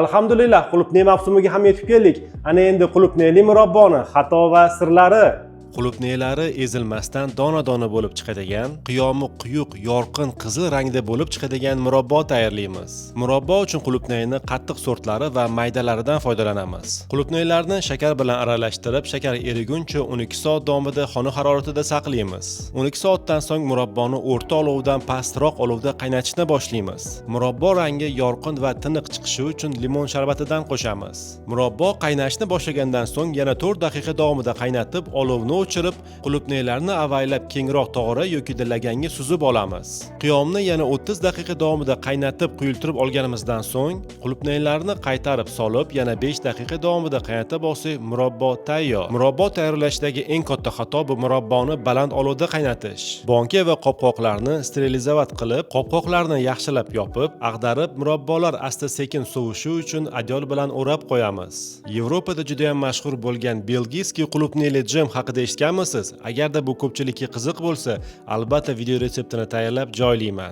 Alhamdulillah, qulupnay mavsumiga ham yetib keldik. Ana endi qulupnayli murabboni xato va sirlari. Qulupnaylari ezilmasdan dona-dona bo'lib chiqadigan, qiyomi quyuq, yorqin qizil rangda bo'lib chiqadigan murabbo tayyorlaymiz. Murabbo uchun qulupnayni qattiq sortlari va maydalaridan foydalanamiz. Qulupnaylarni shakar bilan aralashtirib, shakar eriguncha 12 soat davomida xona haroratida saqlaymiz. 12 soatdan so'ng murabboni o'rta olovdan pastroq olovda qaynatishni boshlaymiz. Murabbo rangi yorqin va tiniq chiqishi uchun limon sharbatidan qo'shamiz. Murabbo qaynashni boshlagandan so'ng yana 4 daqiqa davomida qaynatib, olovni o'chirib, qulupnaylarni avaylab kengroq tog'ora yoki laganga suzib olamiz. Qiyomni yana 30 daqiqa davomida qaynatib, quyultirib olganimizdan so'ng qulupnaylarni qaytarib solib, yana 5 daqiqa davomida qaynatib olsak, murabbo tayyor. Murabbo tayyorlashdagi eng katta xato bu murabboni baland olovda qaynatish. Bonka va qopqoqlarni sterilizatsiya qilib, qopqoqlarni yaxshilab yopib, ag'darib, murabbolar asta-sekin sovishi uchun adyol bilan o'rab qo'yamiz. Yevropada juda ham mashhur bo'lgan бельгийский qulupnayli jem haqida eshitganmisiz? Agarda bu ko'pchilikka qiziq bo'lsa, albatta video retseptini tayyorlab joylayman.